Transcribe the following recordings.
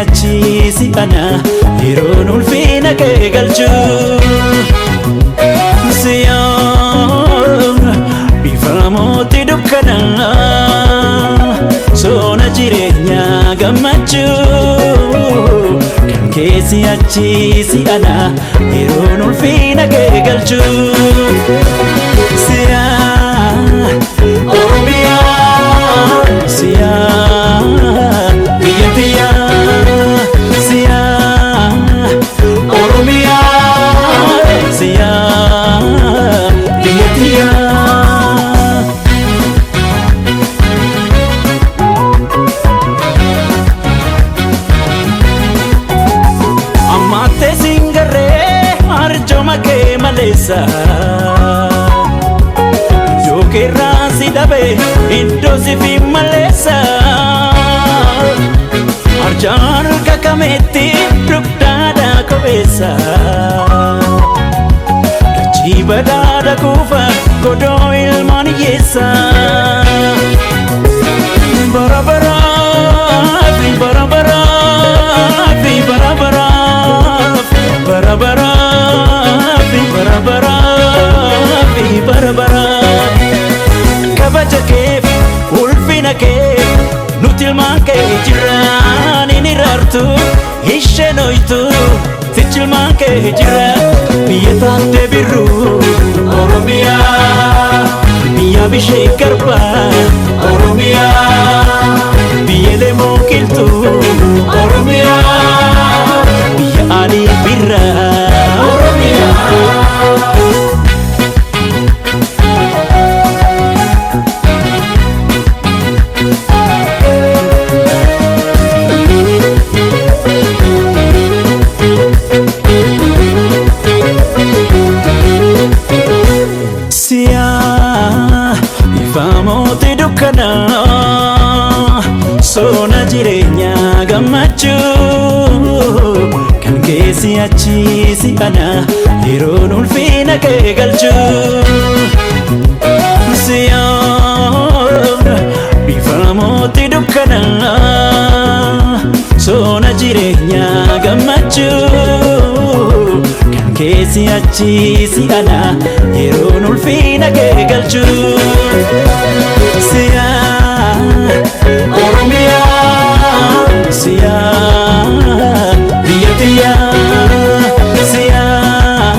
achi si ana yeroon ulfina kee galchu. Siyaa bifa mootii dukkana soona jireenyaa gammachuu kan keessi achi si ana yeroon ulfina kee galchu. Siyaa Oromiyaa, siyaa biyya tiyyaa, siyaa Oromiyaa, siyaa biyya tiyyaa. Ammattee singarree arjooma kee maleessa. Iddoo keerraa si dhabe iddoo si fi maleessa. Arjaan harka kameetti dugdaadhaa kopheessa. Dachii badhaadha kuufa godoo ilmaan hiyyeessa. Bara baraaf, bara baraaf, bara baraaf, bara baraaf, bara baraaf, bara baraaf. Kabaja keef, ulfina keef, nuti ilmaan kee jiraan hin iraartu, isheen hoytu, sichi ilmaan kee jira. Biyya taattee birruu Oromiyaa, biyya bishee garbaa Oromiyaa, biyya lemoo qilxuu Oromiyaa, biyya alii birraa Oromiyaa. Siyaa ifa mootii dukkana soona jireenyaa gammachuu kan keessi achi si ana yeroon ulfina kee galchu. Siyaa bifa mootii dukkana soona jireenyaa gammachuu kan keessi achi si ana yeroon ulfina kee galchu. Siyaa Oromiyaa, siyaa biyya tiyyaa, siyaa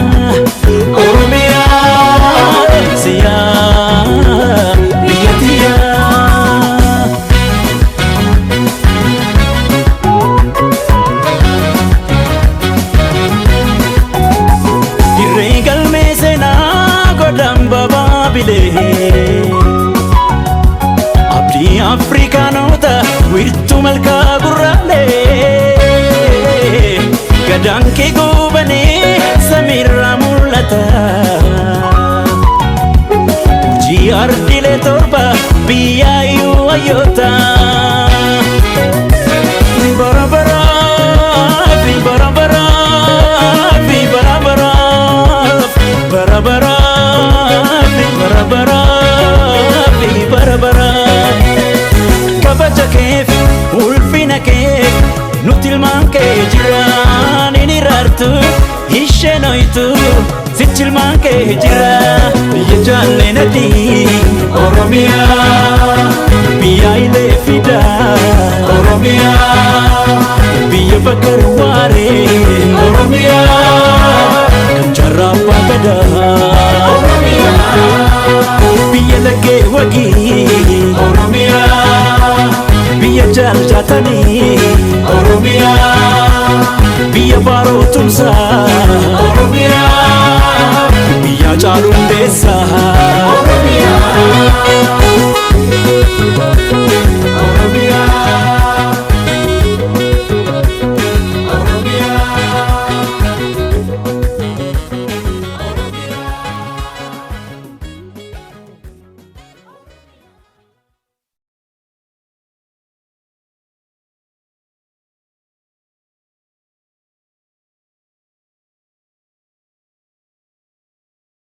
Oromiyaa, siyaa biyya tiyyaa. Dirree galmee seenaa godhan babaabilee. Abdii Afrikaanota wiirtuu malkaa gurraalee. Gadaan kee goobanii samiirraa mul'ata. Hojii ardiilee torba biyyaayyuu hayyoota. Bara baraaf, bara baraaf, bara baraaf, bara baraaf, bara baraaf, bara baraaf. Kabaja keef, ulfina keef, nuti ilmaan kee jiraan hin iraartu, isheen hoytu, sichi ilmaan kee jira. Biyya jaalleen adii Oromiyaa, biyya ilee fidaa Oromiyaa, biyya bakar waaree Oromiyaa, kan jaarraa abbaa gadaa Oromiyaa, biyya laggee wagii Oromiyaa, biyya jaaljaatanii Oromiyaa, biyya baaroo tumsaa Oromiyaa, biyya caaluu hundeessaa.